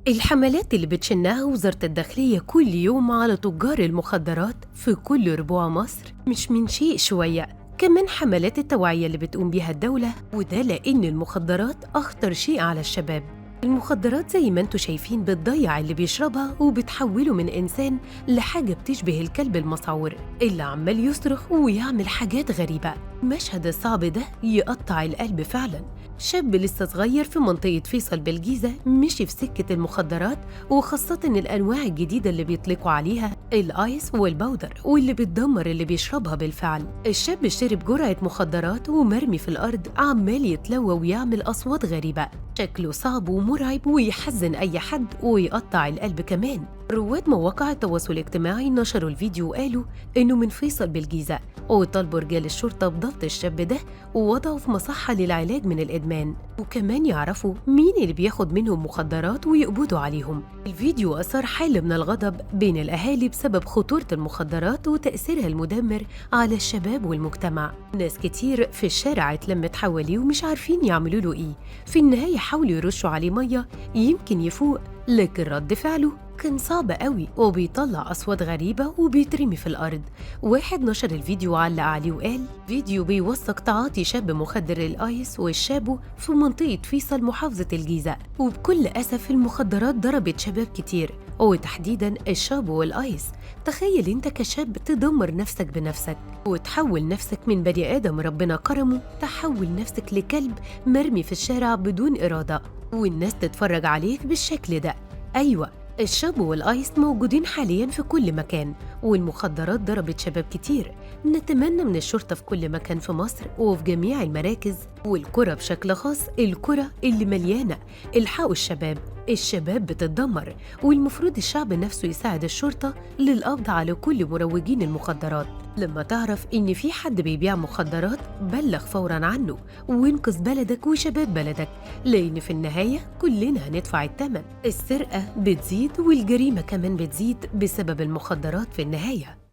الحملات اللي بتشنها وزارة الداخلية كل يوم على تجار المخدرات في كل ربوع مصر مش من شيء شوية، كمان حملات التوعية اللي بتقوم بيها الدولة، وده لأن المخدرات أخطر شيء على الشباب. المخدرات زي ما انتوا شايفين بتضيع اللي بيشربها وبتحوله من إنسان لحاجة بتشبه الكلب المسعور اللي عمال يصرخ ويعمل حاجات غريبة. المشهد الصعب ده يقطع القلب فعلا. شاب لسه صغير في منطقة فيصل بالجيزة مشي في سكة المخدرات، وخاصة الأنواع الجديدة اللي بيطلقوا عليها الآيس والبودر واللي بتدمر اللي بيشربها بالفعل. الشاب شرب جرعة مخدرات ومرمي في الأرض عمال يتلوى ويعمل أصوات غريبة، شكله صعب ومرعب ويحزن أي حد ويقطع القلب كمان. رواد مواقع التواصل الاجتماعي نشروا الفيديو وقالوا إنه من فيصل بالجيزة، وطالبوا رجال الشرطة بضبط الشاب ده ووضعه في مصحة للعلاج من الإدمان، وكمان يعرفوا مين اللي بياخد منهم مخدرات ويقبضوا عليهم. الفيديو أثار حالة من الغضب بين الأهالي بسبب خطورة المخدرات وتأثيرها المدمر على الشباب والمجتمع. ناس كتير في الشارع اتلمت حواليه ومش عارفين يعملوا له إيه. في النهاية حاولوا يرشوا عليه مية يمكن يفوق، لكن رد فعله كان صعب قوي وبيطلع أصوات غريبة وبيترمي في الأرض. واحد نشر الفيديو وعلق عليه وقال: فيديو بيوثق تعاطي شاب مخدر الآيس والشابو في منطقة فيصل محافظة الجيزة، وبكل أسف المخدرات ضربت شباب كتير وتحديدا الشابو والآيس. تخيل انت كشاب تدمر نفسك بنفسك وتحول نفسك من بني آدم ربنا كرمه تحول نفسك لكلب مرمي في الشارع بدون إرادة والناس تتفرج عليك بالشكل ده. أيوة، الشابو والآيس موجودين حالياً في كل مكان والمخدرات ضربت شباب كتير. نتمنى من الشرطة في كل مكان في مصر وفي جميع المراكز والقرى بشكل خاص، القرى اللي مليانة، الحقوا الشباب، الشباب بتتدمر، والمفروض الشعب نفسه يساعد الشرطة للقبض على كل مروجين المخدرات. لما تعرف إن في حد بيبيع مخدرات بلغ فوراً عنه وانقذ بلدك وشباب بلدك، لأن في النهاية كلنا هندفع الثمن. السرقة بتزيد والجريمة كمان بتزيد بسبب المخدرات في النهاية.